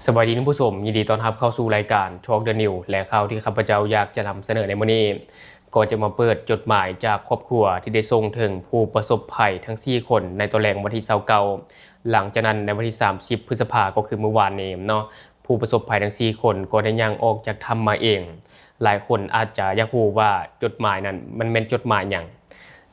ສະບາຍດີທ່ານຜູ້ຊົມ, ຍິນດີຕ້ອນຮັບເຂົ້າສູ່ລາຍການ Talk the News ແລະ ຂ່າວທີ່ຂ້າພະເຈົ້າຢາກຈະນຳສະເໜີໃນມື້ນີ້ ກໍຈະມາເປີດຈົດໝາຍຈາກຄອບຄົວທີ່ໄດ້ສົ່ງເຖິງຜູ້ປະສົບໄພທັງສີ່ຄົນໃນຕອນແລງວັນທີຊາວເກົ້າ. ຫຼັງຈາກນັ້ນໃນວັນທີສາມສິບພຶດສະພາ ກໍຄືມື້ວານນີ້ເນາະ, ຜູ້ປະສົບໄພທັງສີ່ຄົນກໍໄດ້ຍ່າງອອກຈາກຖ້ຳມາເອງ. ຫຼາຍຄົນອາດຈະຢາກຮູ້ວ່າຈົດໝາຍນັ້ນມັນແມ່ນຈົດໝາຍຫຍັງ?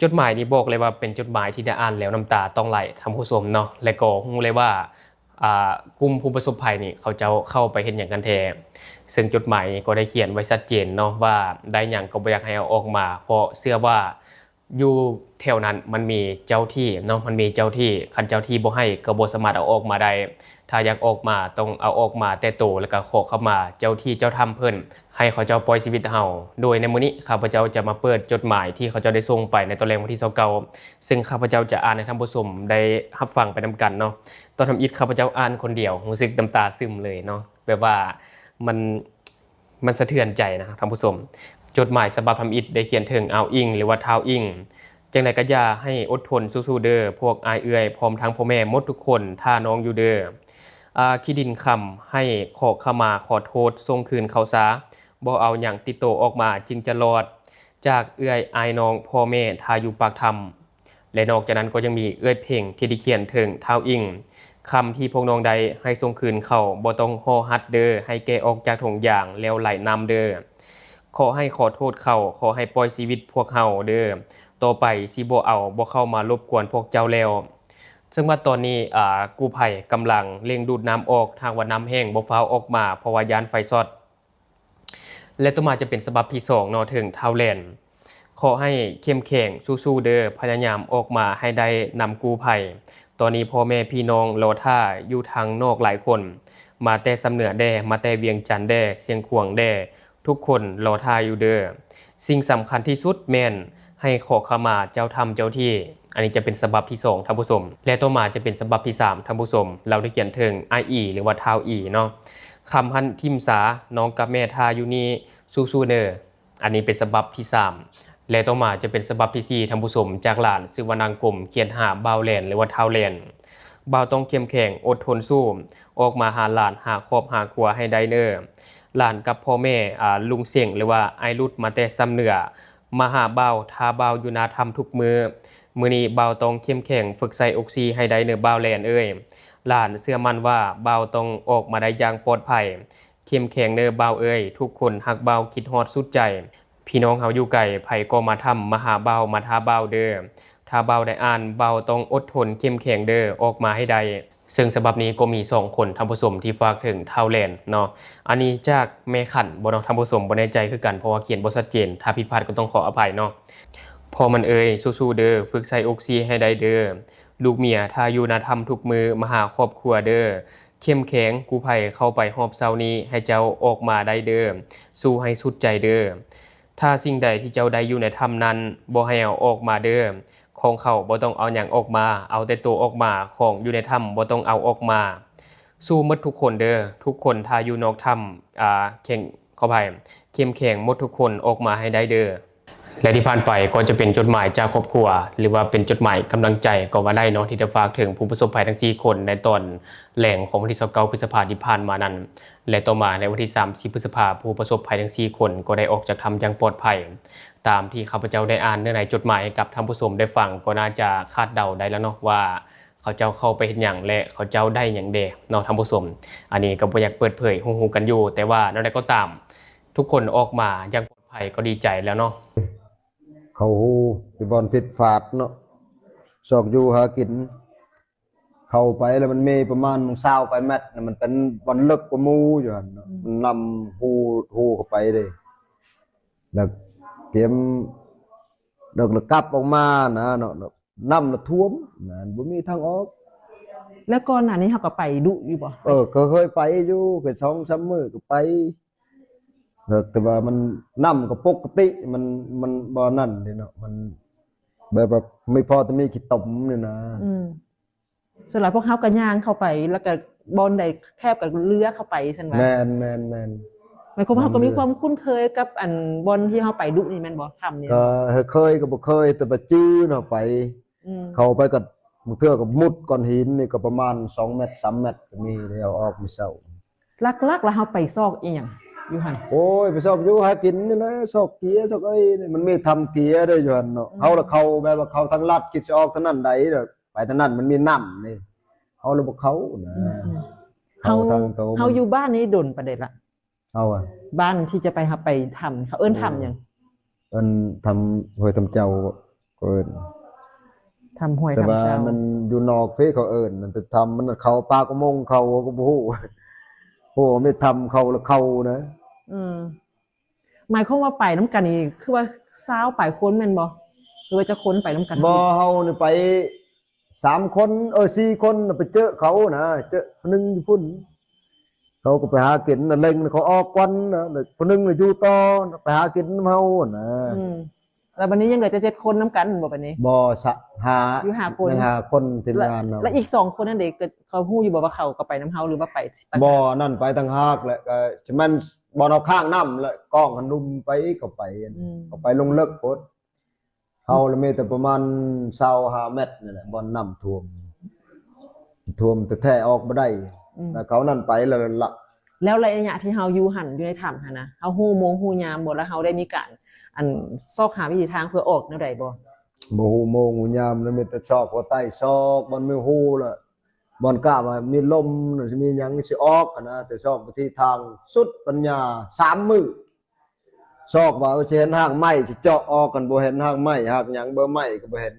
ຈົດໝາຍນີ້ບອກເລີຍວ່າເປັນຈົດໝາຍທີ່ໄດ້ອ່ານແລ້ວນ້ຳຕາຕ້ອງໄຫຼທ່ານຜູ້ຊົມເນາະ, ແລະ ກໍຮູ້ເລີຍວ່າ ອ່າ ກຸ່ມຜູ້ປະສົບໄພນີ້ເຂົາເຈົ້າເຂົ້າໄປເຮັດຫຍັງກັນແທ້? ເຊິ່ງຈົດໝາຍນີ້ກໍໄດ້ຂຽນໄວ້ຊັດເຈນເນາະວ່າ ໄດ້ຫຍັງກໍບໍ່ຢາກໃຫ້ເອົາອອກມາ ເພາະເຊື່ອວ່າຢູ່ແຖວນັ້ນມັນມີເຈົ້າທີ່ເນາະ, ມັນມີເຈົ້າທີ່, ຄັນເຈົ້າທີ່ບໍ່ໃຫ້ກໍບໍ່ສາມາດເອົາອອກມາໄດ້. ຖ້າຢາກອອກມາຕ້ອງເອົາອອກມາແຕ່ໂຕ ແລ້ວກໍຂໍເຂົ້າມາເຈົ້າທີ່ເຈົ້າຖ້ຳເພິ່ນ ໃຫ້ເຂົາເຈົ້າປ່ອຍຊີວິດເຮົາ. ໂດຍໃນມື້ນີ້ຂ້າພະເຈົ້າຈະມາເປີດຈົດໝາຍທີ່ເຂົາເຈົ້າໄດ້ສົ່ງໄປໃນຕອນແລງວັນທີຊາວເກົ້າ ເຊິ່ງຂ້າພະເຈົ້າຈະອ່ານໃຫ້ທ່ານຜູ້ຊົມໄດ້ຮັບຟັງໄປນຳກັນເນາະ. ຕອນທຳອິດຂ້າພະເຈົ້າອ່ານຄົນດຽວ ຮູ້ສຶກນ້ຳຕາຊຶມເລີຍເນາະ, ແບບວ່າມັນ ມັນສະເທືອນໃຈນະທ່ານຜູ້ຊົມ. ຈົດໝາຍສະບັບທຳອິດໄດ້ຂຽນເຖິງອ້າວອິງ ຫຼືວ່າທ້າວອິງ. ຈັ່ງໃດກໍຢ່າໃຫ້ອົດທົນສູ້ໆເດີ້ ພວກອ້າຍເອື້ອຍ ພ້ອມທັງພໍ່ແມ່ໝົດທຸກຄົນຖ້ານ້ອງຢູ່ເດີ້. ອາ ຂີ້ດິນຄຳ ໃຫ້ຂໍຂະມາຂໍໂທດ ສົ່ງຄືນເຂົາຊາ, ບໍ່ເອົາຫຍັງຕິດໂຕອອກມາຈຶ່ງຈະລອດ. ຈາກເອື້ອຍອ້າຍນ້ອງ ພໍ່ແມ່ຖ້າຢູ່ປາກຖ້ຳ. ແລະ ນອກຈາກນັ້ນກໍຍັງມີເອື້ອຍເພັງທີ່ໄດ້ຂຽນເຖິງທ້າວອິງ, ຄຳທີ່ພວກນ້ອງໄດ້ໃຫ້ສົ່ງຄືນເຂົາ, ບໍ່ຕ້ອງຫໍ່ຮັດເດີ້, ໃຫ້ແກະອອກຈາກຖົງຢາງແລ້ວໄຫຼນ້ຳເດີ້. ຂໍໃຫ້ຂໍໂທດເຂົາ, ຂໍໃຫ້ປ່ອຍຊີວິດພວກເຮົາເດີ້, ຕໍ່ໄປຊິບໍ່ເອົາ, ບໍ່ເຂົ້າມາລົບກວນພວກເຈົ້າແລ້ວ. ເຊິ່ງວ່າຕອນນີ້ ອາ ກູ້ໄພກຳລັງເລັ່ງດູດນ້ຳອອກ, ຖ້າຫາກວ່ານ້ຳແຫ້ງບໍ່ຟ້າວອອກມາ ເພາະວ່າຢ້ານໄຟຊັອດ. ແລະ ຕໍ່ມາຈະເປັນສະບັບທີສອງເນາະ, ເຖິງທ້າວແລນ. ຂໍໃຫ້ເຂັ້ມແຂງ, ສູ້ໆເດີ້, ພະຍາຍາມອອກມາໃຫ້ໄດ້ນຳກູ້ໄພ. ຕອນນີ້ພໍ່ແມ່ພີ່ນ້ອງລໍຖ້າຢູ່ທາງນອກຫຼາຍຄົນ, ມາແຕ່ຊຳເໜືອແດ່, ມາແຕ່ວຽງຈັນແດ່, ຊຽງຂວາງແດ່, ທຸກຄົນລໍຖ້າຢູ່ເດີ້. ສິ່ງສຳຄັນທີ່ສຸດແມ່ນໃຫ້ຂໍຂະມາເຈົ້າຖ້ຳເຈົ້າທີ່. ອັນນີ້ຈະເປັນສະບັບທີສອງທ່ານຜູ້ຊົມ ແລະ ຕໍ່ມາຈະເປັນສະບັບທີສາມທ່ານຜູ້ຊົມ. ລາວໄດ້ຂຽນເຖິງອ້າຍອີ ຫຼືວ່າທ້າວອີເນາະ. ຄຳຫັ້ນຖິ້ມຊາ, ນ້ອງກັບແມ່ຖ້າຢູ່ນີ້, ສູ້ໆເດີ້. ອັນນີ້ເປັນສະບັບທີສາມ ແລະ ຕໍ່ມາຈະເປັນສະບັບທີສີ່ທ່ານຜູ້ຊົມ, ຈາກຫຼານຊື່ວ່ານາງກົມ ຂຽນຫາບ່າວແລນ ຫຼືວ່າທ້າວແລນ. ບ່າວຕ້ອງເຂັ້ມແຂງ, ອົດທົນສູ້, ອອກມາຫາຫຼານ, ຫາຄອບຫາຄົວໃຫ້ໄດ້ເດີ້. ຫຼານກັບພໍ່ແມ່, ອາ, ລຸງເສັງ ຫຼືວ່າອ້າຍຫຼຸດມາແຕ່ຊຳເໜືອ, ມາຫາບ່າວ, ຖ້າບ່າວຢູ່ໜ້າຖ້ຳທຸກມື້. ມື້ນີ້ບ່າວຕ້ອງເຂັ້ມແຂງ, ຝຶກໃສ່ອົກຊີໃຫ້ໄດ້ເດີ້ບ່າວແລນເອີຍ. ຫຼານເຊື່ອໝັ້ນວ່າບ່າວຕ້ອງອອກມາໄດ້ຢ່າງປອດໄພ. ເຂັ້ມແຂງເດີ້ບ່າວເອີຍ, ທຸກຄົນຮັກບ່າວ, ຄິດຮອດສຸດໃຈ. ພີ່ນ້ອງເຮົາຢູ່ໄກ, ໃຜກໍມາຖ້ຳ, ມາຫາບ່າວ, ມາຖ້າບ່າວເດີ້. ຖ້າບ່າວໄດ້ອ່ານ, ບ່າວຕ້ອງອົດທົນເຂັ້ມແຂງເດີ້, ອອກມາໃຫ້ໄດ້. ເຊິ່ງສະບັບນີ້ກໍມີສອງຄົນທ່ານຜູ້ຊົມທີ່ຝາກເຖິງທ້າວແລນເນາະ. ອັນນີ້ຈາກແມ່ຂັນບໍ່ເນາະທ່ານຜູ້ຊົມ, ບໍ່ແນ່ໃຈຄືກັນ ເພາະວ່າຂຽນບໍ່ຊັດເຈນ, ຖ້າຜິດພາດກໍຕ້ອງຂໍອະໄພເນາະ. ພໍ່ໝັ້ນເອີຍ, ສູ້ໆເດີ້, ຝຶກໃສ່ອົກຊີໃຫ້ໄດ້ເດີ້. ລູກເມຍຖ້າຢູ່ໜ້າຖ້ຳທຸກມື້, ມາຫາຄອບຄົວເດີ້. ເຂັ້ມແຂງ, ກູ້ໄພເຂົ້າໄປຮອບເຊົ້ານີ້, ໃຫ້ເຈົ້າອອກມາໄດ້ເດີ້. ສູ້ໃຫ້ສຸດໃຈເດີ້. ຖ້າສິ່ງໃດທີ່ເຈົ້າໄດ້ຢູ່ໃນຖ້ຳນັ້ນ, ບໍ່ໃຫ້ເອົາອອກມາເດີ້. ຂອງເຂົາບໍ່ຕ້ອງເອົາຫຍັງອອກມາ, ເອົາແຕ່ໂຕອອກມາ, ຂອງຢູ່ໃນຖ້ຳບໍ່ຕ້ອງເອົາອອກມາ. ສູ້ໝົດທຸກຄົນເດີ້. ທຸກຄົນຖ້າຢູ່ນອກຖ້ຳ, ອາ, ເຂັ້ມ, ຂໍອະໄພ, ເຂັ້ມແຂງໝົດທຸກຄົນ, ອອກມາໃຫ້ໄດ້ເດີ້. ແລະ ທີ່ຜ່ານໄປກໍຈະເປັນຈົດໝາຍຈາກຄອບຄົວ ຫຼືວ່າເປັນຈົດໝາຍກຳລັງໃຈກໍວ່າໄດ້ເນາະ ທີ່ໄດ້ຝາກເຖິງຜູ້ປະສົບໄພທັງສີ່ຄົນໃນຕອນແລງຂອງວັນທີຊາວເກົ້າພຶດສະພາທີ່ຜ່ານມານັ້ນ ແລະ ຕໍ່ມາໃນວັນທີສາມສິບພຶດສະພາ ຜູ້ປະສົບໄພທັງສີ່ຄົນກໍໄດ້ອອກຈາກຖ້ຳຢ່າງປອດໄພ. ຕາມທີ່ຂ້າພະເຈົ້າໄດ້ອ່ານເນື້ອໃນຈົດໝາຍໃຫ້ກັບທ່ານຜູ້ຊົມໄດ້ຟັງ ກໍໜ້າຈະຄາດເດົາໄດ້ແລ້ວເນາະວ່າ ເຂົາເຈົ້າເຂົ້າໄປເຮັດຫຍັງ ແລະ ເຂົາເຈົ້າໄດ້ຫຍັງແດ່ເນາະທ່ານຜູ້ຊົມ. ອັນນີ້ກໍບໍ່ຢາກເປີດເຜີຍ ຮູ້ໆກັນຢູ່ ແຕ່ວ່າແນວໃດກໍຕາມ ທຸກຄົນອອກມາຢ່າງປອດໄພກໍດີໃຈແລ້ວເນາະ. ເຂົາຮູ້ແຕ່ບ່ອນຜິດພາດເນາະ ຊອກຢູ່ຫາກິນ ເຂົ້າໄປແລ້ວມັນມີປະມານຊາວປາຍແມັດນະ ມັນເປັນບ່ອນເລິກກວ່າໝູ່ຢູ່ຫັ້ນເນາະ ມັນນຳຮູ ຮູເຂົ້າໄປເດ້ ແລ້ວກຽມ ແລ້ວ ແລ້ວກັບອອກມານະເນາະ ນ້ຳລະຖ້ວມນະ ບໍ່ມີທາງອອກ. ແລ້ວກ່ອນໜ້ານີ້ເຮົາກໍໄປດຸຢູ່ບໍ່? ເອີ ກໍເຄີຍໄປຢູ່ ເຄີຍສອງສາມມື້ກໍໄປ ແຕ່ວ່າມັນ ນ້ຳກໍປົກກະຕິ ມັນ ມັນບໍ່ນັ້ນເດ້ເນາະ ມັນແບບວ່າມີພໍແຕ່ມີຂີ້ຕົມນີ້ນະ. ອືມ ສ່ວນຫຼາຍພວກເຮົາກໍຍ່າງເຂົ້າໄປ ແລ້ວກໍບ່ອນໃດແຄບກໍເລືອເຂົ້າໄປຊັ້ນວ່າ. ແມ່ນໆໆ ໝາຍຄວາມວ່າເຮົາກໍມີຄວາມຄຸ້ນເຄີຍກັບອັນບ່ອນທີ່ເຮົາໄປດຸນີ້ແມ່ນບໍ່? ຖ້ຳນີ້ ກໍເຄີຍກໍບໍ່ເຄີຍ ແຕ່ວ່າຈື່ເນາະໄປ ອືມ ເຂົ້າໄປກໍບາງເທື່ອກໍມຸດກ້ອນຫີນນີ້ກໍປະມານສອງແມັດສາມແມັດກໍມີ ແລ້ວອອກມື້ເຊົ້າ ຫຼັກໆ ແລ້ວເຮົາໄປຊອກອີ່ຫຍັງຢູ່ຫັ້ນ? ໂອ້ຍ ໄປຊອກຢູ່ຫາກິນນີ້ແຫຼະ ຊອກເກຍ ຊອກເອີຍນີ້ ມັນມີຖ້ຳເກຍເດ້ຢູ່ຫັ້ນເນາະ. ອືມ ເຮົາລະເຂົ້າແບບວ່າເຂົ້າທາງລັດ ຄິດຊິອອກທາງນັ້ນໃດເດີ ໄປທາງນັ້ນມັນມີນ້ຳນີ້ ເຮົາລະບໍ່ເຂົ້ານະ. ອືມໆ ເຂົ້າທາງໂຕ ເຮົາ ເຮົາຢູ່ບ້ານນີ້ດົນປານໃດລະ? ເຮົາອະ ບ້ານທີ່ຈະໄປ ເຮົາໄປຖ້ຳ ເຂົາເອີ້ນຖ້ຳຫຍັງ? ໂອ້ ເອີ້ນຖ້ຳຫ້ວຍຖ້ຳເຈົ້າ ເຂົາເອີ້ນຖ້ຳຫ້ວຍ ແຕ່ວ່າຖ້ຳເຈົ້າ ມັນຢູ່ນອກເພ ເຂົາເອີ້ນ ແຕ່ຖ້ຳມັນເຂົ້າປາກອຸໂມງເຂົາ ເຮົາກໍບໍ່ຮູ້ ໂອ້ ມີຖ້ຳເຂົາລະເຂົ້ານະ. ອືມ ໝາຍຄວາມວ່າໄປນຳກັນນີ້ ຄືວ່າຊາວປາຍຄົນແມ່ນບໍ່ ຫຼືວ່າຈັກຄົນໄປນຳກັນ? ບໍ່ ເຮົານີ້ໄປ ສາມຄົນ ເອີ ສີ່ຄົນ ໄປເຈີເຂົານະ ເຈີຜູ້ໜຶ່ງຢູ່ພຸ້ນ ເຂົາກໍໄປຫາກິນນະ ເລັ່ງເຂົາອອກກ່ອນນະ ແລ້ວຜູ້ໜຶ່ງນະຢູ່ຕໍ່ນະ ໄປຫາກິນນຳເຮົານະ. ອືມ ແລ້ວບັດນີ້ຍັງເຫຼືອແຕ່ເຈັດຄົນນຳກັນບໍ່ບັດນີ້? ບໍ່ ສະ ຫ້າ ຢູ່ຫ້າຄົນ ຍັງຫ້າຄົນທີມງານເຮົາ. ແລ້ວ ແລ້ວອີກສອງຄົນນັ້ນເດ ເຂົາຮູ້ຢູ່ບໍ່ວ່າເຂົາກໍໄປນຳເຮົາ ຫຼືວ່າໄປຕ່າງຫາກ? ບໍ່ ນັ້ນໄປຕ່າງຫາກແຫຼະ ກໍຈະແມ່ນບ່ອນເຮົາຂ້າງນ້ຳແຫຼະ ກ້ອງຫັ້ນລຸ່ມໄປ ເຂົາໄປ ອືມ ເຂົາໄປລົງເລິກໂພດ. ເຮົາລະມີແຕ່ປະມານຊາວຫ້າແມັດນີ້ແຫຼະ ບ່ອນນ້ຳຖ້ວມ ຖ້ວມແທ້ໆ ອອກບໍ່ໄດ້. ອືມ ແລ້ວເຂົານັ້ນໄປແລ້ວລະ. ແລ້ວໄລຍະທີ່ເຮົາຢູ່ຫັ້ນ ຢູ່ໃນຖ້ຳຫັ້ນນະ ເຮົາຮູ້ໂມງຮູ້ຍາມບໍ່? ແລ້ວເຮົາໄດ້ມີການ ອັນ ຊອກຫາວິທີທາງເພື່ອອອກແນວໃດບໍ່? ບໍ່ຮູ້ໂມງຮູ້ຍາມ ລະມີແຕ່ຊອກຫົວໃຕ້ ຊອກບ່ອນມີຮູລະ ບ່ອນກະວ່າມີລົມ ຊິມີຫຍັງຊິອອກຫັ້ນນະ ແຕ່ຊອກວິທີທາງ ສຸດປັນຍາ ສາມມື້ ຊອກວ່າ ເອີ ຊິເຫັນຮາກໄມ້ ຊິເຈາະອອກກັນ ບໍ່ເຫັນຮາກໄມ້ ຮາກຫຍັງ ເບີໄມ້ກໍບໍ່ເຫັນ.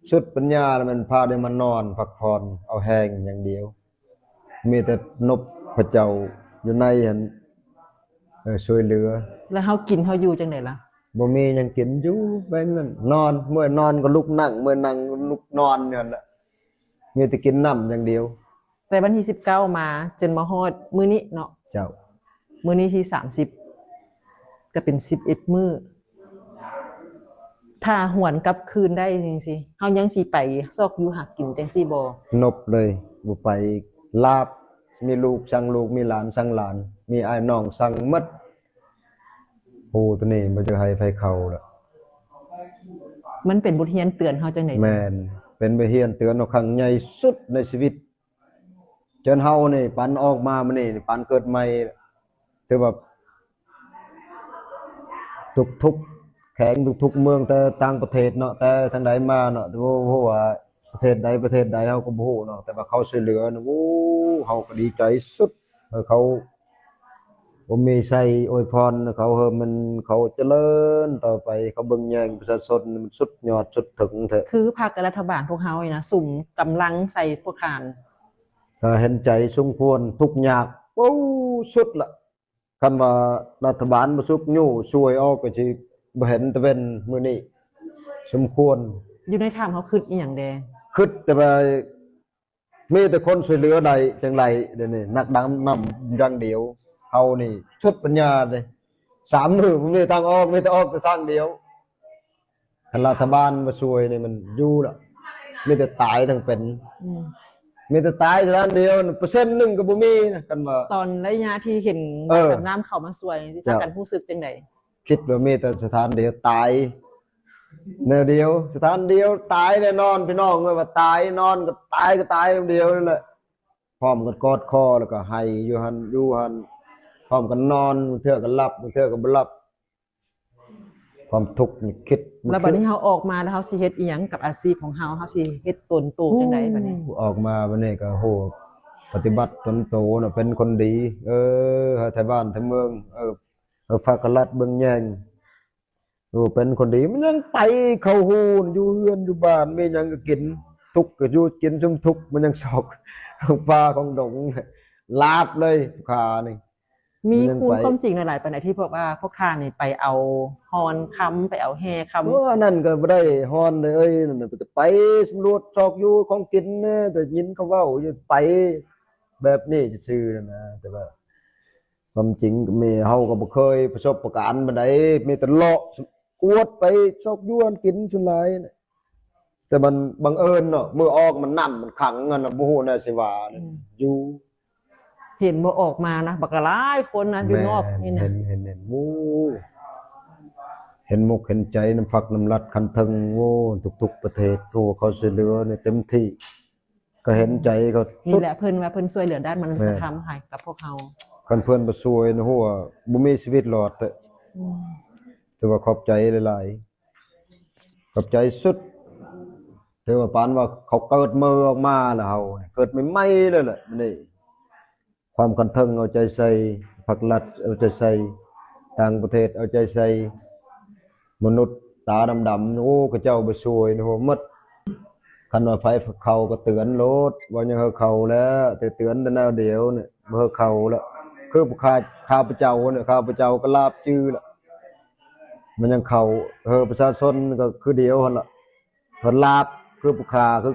ສຸດປັນຍາລະແມ່ນພາໄດ້ມານອນພັກຜ່ອນ ເອົາແຮງຢ່າງດຽວ ມີແຕ່ນົບພະເຈົ້າຢູ່ໃນຫັ້ນ ເອີ ຊ່ວຍເຫຼືອ. ແລ້ວເຮົາກິນເຮົາຢູ່ຈັ່ງໃດລະ? ບໍ່ມີຫຍັງກິນ ຢູ່ແບບນັ້ນ ນອນ ເມື່ອຍນອນກໍລຸກນັ່ງ ເມື່ອຍນັ່ງກໍລຸກນອນຢູ່ຫັ້ນລະ ມີແຕ່ກິນນ້ຳຢ່າງດຽວ. ແຕ່ວັນທີສິບເກົ້າມາຈົນມາຮອດມື້ນີ້ເນາະ. ເຈົ້າ. ມື້ນີ້ທີສາມສິບ ກໍເປັນສິບເອັດມື້. ຖ້າຫວນກັບຄືນໄດ້ຈັ່ງຊີ້ ເຮົາຍັງຊິໄປຊອກຢູ່ຫາກິນຈັ່ງຊີ້ບໍ່? ນົບເລີຍ ບໍ່ໄປອີກ ລາບ. ມີລູກສັງລູກ ມີຫຼານສັງຫຼານ ມີອ້າຍນ້ອງສັງໝົດ. ໂອ້ ໂຕນີ້ບໍ່ຢາກໃຫ້ໃຜເຂົ້າລະ. ມັນເປັນບົດຮຽນເຕືອນເຮົາຈັ່ງໃດ? ແມ່ນ ເປັນບົດຮຽນເຕືອນເຮົາຄັ້ງໃຫຍ່ສຸດໃນຊີວິດ. ຈົນເຮົານີ້ ປັນອອກມາມື້ນີ້ນີ້ ປັນເກີດໃໝ່ ຖືວ່າທຸກໆແຂວງ ທຸກໆເມືອງ ແຕ່ຕ່າງປະເທດເນາະ ແຕ່ທາງໃດມາເນາະ ແຕ່ບໍ່ຮູ້ວ່າປະເທດໃດ ປະເທດໃດ ເຮົາກໍບໍ່ຮູ້ເນາະ ແຕ່ວ່າເຂົາຊ່ວຍເຫຼືອນະ ໂອ້ ເຮົາກໍດີໃຈສຸດ ເອີ ເຂົາ ບໍ່ມີໄຊອວຍພອນເຂົາ ເຮີມັນເຂົາຈະເລີນຕໍ່ໄປ ເຂົາເບິ່ງແຍງປະຊາຊົນ ມັນສຸດຍອດສຸດເຖິງແທ້. ຄືພັກ ແລະ ລັດຖະບານພວກເຮົານີ້ນະ ສຸມກຳລັງໃສ່ພວກທ່ານ ກໍເຫັນໃຈສົມຄວນ ທຸກຍາກ ໂອ້ ສຸດລະ. ຄັນວ່າລັດຖະບານບໍ່ຊຸກຍູ້ຊ່ວຍອອກ ກໍຊິບໍ່ເຫັນຕາເວັນມື້ນີ້ສົມຄວນ. ຢູ່ໃນຖ້ຳເຮົາຄິດອີ່ຫຍັງແດ່? ຄິດແຕ່ວ່າ ມີແຕ່ຄົນຊ່ວຍເຫຼືອໄດ້ຈັ່ງໃດ ດຽວນີ້ນັກດຳນ້ຳຢ່າງດຽວ ເຮົານີ້ສຸດປັນຍາເດ້ ສາມມື້ບໍ່ມີທາງອອກ ມີແຕ່ອອກແຕ່ທາງດຽວ. ຄັນລັດຖະບານບໍ່ຊ່ວຍນີ້ມັນຢູ່ລະ ມີແຕ່ຕາຍທັງເປັນ. ອືມ ມີແຕ່ຕາຍສະຖານດຽວ ເປີເຊັນໜຶ່ງກໍບໍ່ມີນະ. ຄັນວ່າຕອນໄລຍະທີ່ເຫັນ ເອີ ນັກດຳນ້ຳເຂົ້າມາຊ່ວຍ ເຈົ້າ ພາກັນຮູ້ສຶກຈັ່ງໃດ? ຄິດວ່າມີແຕ່ສະຖານດຽວຕາຍແນວດຽວ ສະຖານດຽວຕາຍແນ່ນອນ ພີ່ນ້ອງເອີຍ ວ່າຕາຍ ນອນກໍຕາຍ ກໍຕາຍແນວດຽວນັ້ນແຫຼະ. ພ້ອມກັນກອດຄໍ ແລ້ວກໍໄຫ້ຢູ່ຫັ້ນ ຢູ່ຫັ້ນ ພ້ອມກັນນອນ ບາງເທື່ອກໍຫຼັບ ບາງເທື່ອກໍບໍ່ຫຼັບ ຄວາມທຸກນີ້ຄິດ ແລ້ວບັດນີ້ເຮົາອອກມາແລ້ວ ເຮົາຊິເຮັດອີ່ຫຍັງກັບອາຊີບຂອງເຮົາ? ເຮົາຊິເຮັດຕົນໂຕຈັ່ງໃດບັດນີ້? ອອກມາບັດນີ້ກໍ ໂຫ ປະຕິບັດຕົນໂຕເນາະ ເປັນຄົນດີ ເອີ ໃຫ້ໄທບ້ານໄທເມືອງ ເອີ ໃຫ້ພາກລັດເບິ່ງແຍງ ເອີ ເປັນຄົນດີ ມັນຍັງໄປເຂົ້າຮູ້ ຢູ່ເຮືອນຢູ່ບ້ານ ມີຫຍັງກໍກິນ ທຸກກໍຢູ່ກິນ ຊຸມທຸກມັນຍັງຊອກຂອງປ່າຂອງດົງ ລາບເລີຍ ຜູ້ຂ້ານີ້. ມີ ມັນຍັງໄປ ຄູນຄວາມຈິງຫຼາຍປານໃດ ທີ່ພວກວ່າພວກທ່ານນີ້ໄປເອົາຮ່ອນຄຳ ໄປເອົາແຮ່ຄຳ? ໂອ້ ອັນນັ້ນກໍບໍ່ໄດ້ຮ່ອນເລີຍ ນັ້ນນະ ໄປສຳຫຼວດຊອກຢູ່ຂອງກິນແດ່ ໄດ້ຍິນເຂົາເວົ້າຢູ່ ໄປແບບນີ້ຊື່ໆນັ້ນນະ ແຕ່ວ່າ ຄວາມຈິງກໍມີ ເຮົາກໍບໍ່ເຄີຍປະສົບປະການປານໃດ ມີແຕ່ເລາະກວດໄປຊອກຢູ່ຫາກິນສ່ວນຫຼາຍນະ. ແຕ່ມັນບັງເອີນເນາະ ມື້ອອກມັນນ້ຳມັນຂັງຫັ້ນນະ ບໍ່ຮູ້ແນວຊິວ່າ. ອືມ ຢູ່ ເຫັນບໍ່ ອອກມານະ ບັກຫຼາຍຄົນນະ ຢູ່ນອກນີ້ນະ. ແມ່ນ ເຫັນ ເຫັນ ເຫັນ ໂອ້ ເຫັນມົກເຫັນໃຈນຳພັກນຳລັດຂັ້ນເທິງ ໂອ້ ທຸກໆປະເທດ ໂອ້ ເຂົາຊ່ວຍເຫຼືອນີ້ເຕັມທີ່. ກໍເຫັນໃຈເຂົາ ນີ້ສຸດ ແຫຼະ ເພິ່ນວ່າເພິ່ນຊ່ວຍເຫຼືອດ້ານມະນຸດສະທຳໃຫ້ກັບພວກເຮົາ. ຄັນເພິ່ນບໍ່ຊ່ວຍນະ ຫົວ ບໍ່ມີຊີວິດລອດເດ້. ອືມ ຖືວ່າຂອບໃຈຫຼາຍໆ ຂອບໃຈສຸດ. ຖືວ່າປານວ່າເຂົາເກີດເມີອອກມາແລ້ວ ເຮົາເກີດໃໝ່ໆເລີຍແຫຼະ. ມື້ນີ້ ຄວາມຂັ້ນເທິງເອົາໃຈໃສ່, ພາກລັດເອົາໃຈໃສ່, ຕ່າງປະເທດເອົາໃຈໃສ່, ມະນຸດຕາດຳໆ ໂອ້ ເຂົາເຈົ້າໄປຊ່ວຍນະ ຫົວໝົດ. ຄັນວ່າໃຜເຂົາກໍເຕືອນໂລດ, ເວົ້າຫຍັງເຂົາແລ້ວ ແຕ່ເຕືອນແຕ່ແນວດຽວນີ້ ບໍ່ເຂົາລະ. ຄືຂ້າພະເຈົ້ານີ້ ຂ້າພະເຈົ້າກໍລາບຈື່ລະ ມັນຍັງເຂົາ ເຮີປະຊາຊົນກໍຄືດຽວຫັ້ນລະ. ເພິ່ນລາບຄືຜູ້ຂ້າ ຄື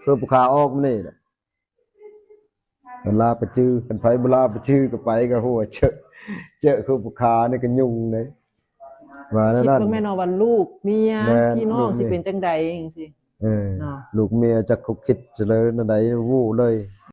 ຄືຜູ້ຂ້າອອກມານີ້ລະ. ເພິ່ນລາບໄປຈື່ ຄັນໃຜບໍ່ລາບໄປຈື່ກໍໄປກໍຫົວເຈາະ ເຈາະຄືຜູ້ຂ້ານີ້ກໍຫຍຸ້ງເດ້. ວ່າແນວນັ້ນ ຄິດເບິ່ງແມ່ນວ່າລູກເມຍ ແມ່ນ ພີ່ນ້ອງ ລູກເມຍ ຊິເປັນຈັ່ງໃດຈັ່ງຊີ້. ເອີ ເນາະ ລູກເມຍຈັກເຂົາຄິດຈະເລີນແນວໃດ ຮູ້ເລີຍ.